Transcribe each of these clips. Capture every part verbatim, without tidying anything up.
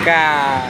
Ka.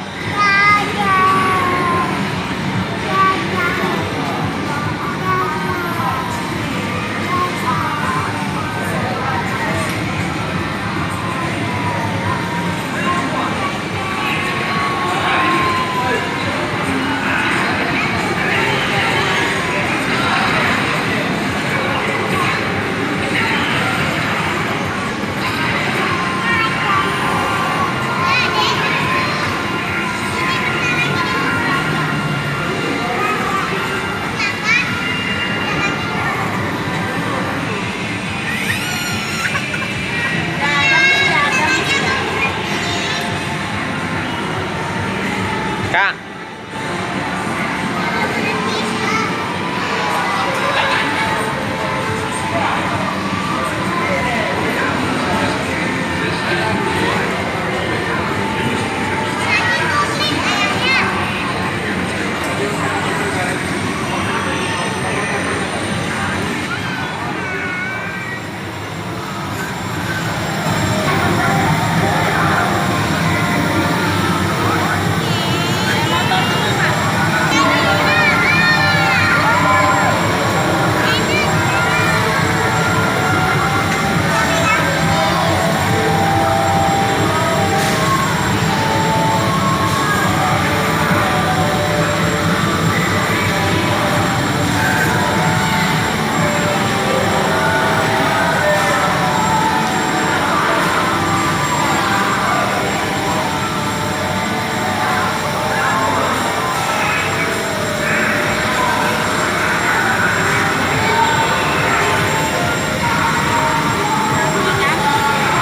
Kak.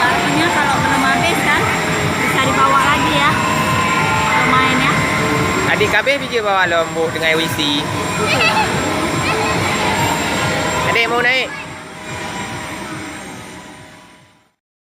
Artinya kalau belum habis kan, bisa dibawa lagi ya, pemain ya. Adik kabeh bijéh bawa lom, Mbok, dengan W C. Adik mau naik?